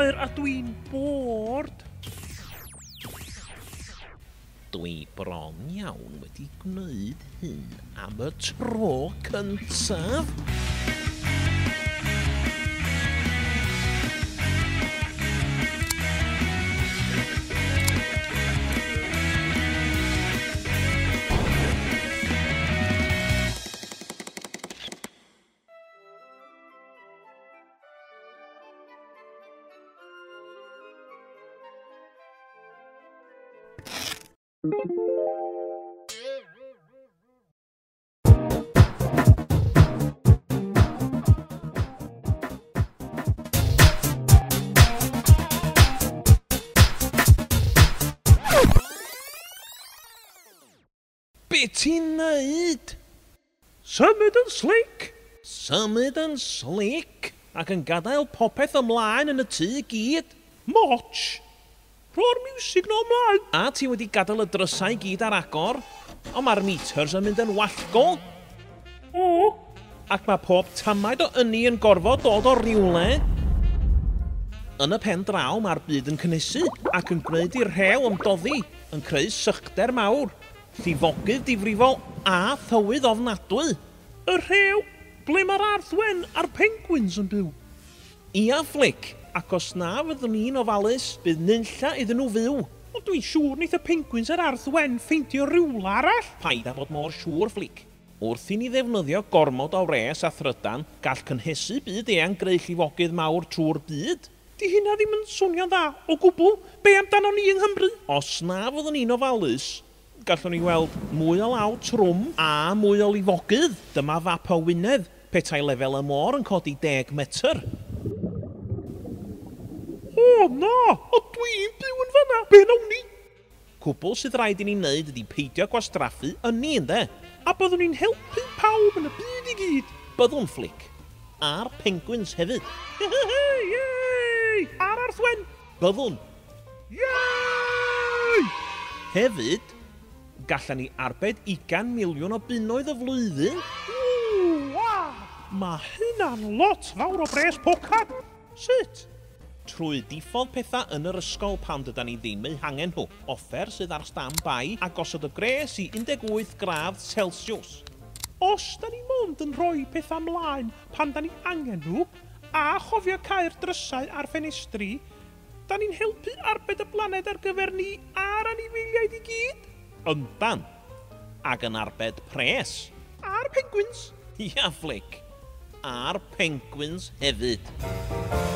oer a dwi'n bored. Dwi bron iawn wedi gwneud hyn am y tro cyntaf. Be ti'n neud? Symud yn slick! Symud yn slick ac yn gadael popeth ymlaen yn y tŷ gyd. Moch! Rho'r miwsig 'no ymlaen! A ti wedi gadael y drysau gyd ar agor, ond mae'r meters yn mynd yn wallgo. O! Ac mae pob tamaid o ynni yn gorfod dod o rywle. Yn y pen draw mae'r byd yn cynhesu ac yn gwneud i'r rhew ymdoddi, yn creu sychder mawr, llifogydd difrifol a thywydd ofnadwy. Y rhew? Ble mae'r arth wen a'r penguins yn byw? Ia, Flick, ac os na fyddwn ni'n ofalus, bydd nunlla iddyn nhw fyw. Ond dwi'n siŵr neith y penguins a'r arth wen ffeindio rywle arall. Paid â bod mor siŵr, Flick. Wrth i ni ddefnyddio gormod o wres a thrydan, gall cynhesu byd eang greu llifogydd mawr trwy'r byd. Di hynna ddim yn swnio'n dda o gwbl. Be amdano ni yng Nghymru? Os na fyddwn ni'n ofalus, gallwn ni weld mwy o law trwm a mwy o lifogydd. Dyma fap o Wynedd, petai lefel y môr yn codi 10 metr. O na! O dwi'n byw yn fanna! Be nawn ni? Cwbl sydd rhaid i ni wneud ydy peidio gwastraffu ynni, ynde? A byddwn ni'n helpu pawb yn y byd i gyd. Byddwn, Flick. A'r penguins hefyd. Yay! A'r arth wen. Byddwn. Yay! Hefyd, gallan ni arbed 20 miliwn o bunnoedd y flwyddyn. Ww! Mae hynna'n lot fawr o bres pocad. Sut? Trwy diffodd pethau yn yr ysgol pan dydan ni ddim eu hangen nhw. Offer sydd ar stand-by a gosod y gres i 18 gradd Celsius. Os da ni mond yn rhoi pethau ymlaen pan da ni angen nhw, a chofio cau'r drysau a'r ffenestri, da ni'n helpu arbed y blaned ar gyfer ni a'r anifeiliaid i gyd. Yndan. Ac yn arbed pres. A'r penguins. Ia, Flick. A'r penguins hefyd.